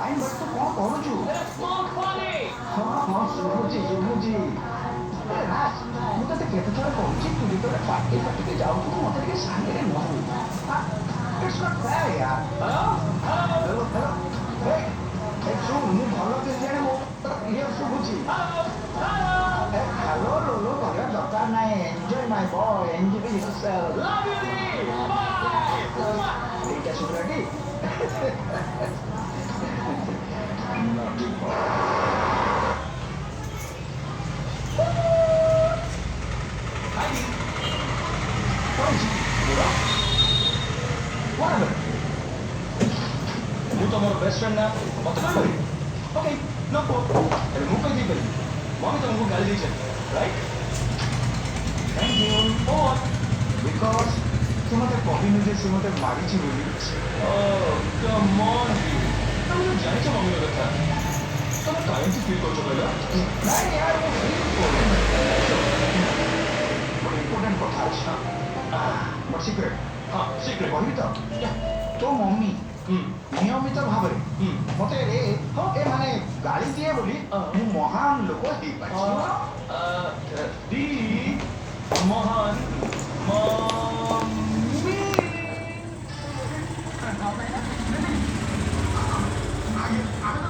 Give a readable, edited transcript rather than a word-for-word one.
Fine, but ତୁ କ'ଣ କରୁଛୁ? ହଁ ହଁ, ଶୁଭୁଛି ଶୁଭୁଛି। ଆରେ ରାଜ, ମୁଁ ତତେ କେତେ ଥର କହୁଛି, ତୁ ଯେତେବେଳେ ପାର୍ଟି ଫାଟିକି ଯାଉଛୁ ମତେ ଟିକେ ସାଙ୍ଗରେ ନବୁ। It's not fair ୟାର। ହ୍ୟାଲୋ ହ୍ୟାଲୋ, ଏ ଶୁଣ, ମୁଁ ଭଲ କରି ଜାଣେ ମୋ କ୍ଲିୟର ଶୁଭୁଛି। ଏ ହ୍ୟାଲୋ ଲୋଲୋ କରିବା ଦରକାର ନାହିଁ। Enjoy my boy, enjoy yourself. ଏଇଟା ଶୁଭିଲାଟି? Naughty boy. Hi. କଣ ହେଇଛି? କଣ ହେଲା? ମୁଁ ତମର ବେଷ୍ଟ ଫ୍ରେଣ୍ଡ ନା, ମତେ କହିବନି? ଓକେ, ନୋ କୁହ, ହେଲେ ମୁଁ କହିଦେଇପାରିବି। ମମି ତମକୁ ଗାଳି ଦେଇଛନ୍ତି, right? Thank you. What? Because ତୁ ମତେ କହିନୁ ଯେ ସେ ମତେ ମାରିଛି ବୋଲି। Oh, come on, ତମେ ତ ଜାଣିଛ ମମିଙ୍କ କଥା। ତମେ କାହିଁକି ଫିଲ୍ କରୁଛ କହିଲ? ନାଇଁ ୟାର, ମୁଁ ଫିଲ୍ କରୁନି। ଗୋଟେ ଇମ୍ପୋର୍ଟାଣ୍ଟ କଥା ଅଛି, ବଟ୍ ସିକ୍ରେଟ୍। ହଁ, ସିକ୍ରେଟ୍। କହିବି ତ? ତୋ ମମି ନିୟମିତ ଭାବରେ ମତେ ଏ ଏ ମାନେ ଗାଳି ଦିଏ ବୋଲି ମୁଁ ମହାନ ଲୋକ ହେଇପାରିଛି। ଦି ମହାନ ମମି। ଆମେ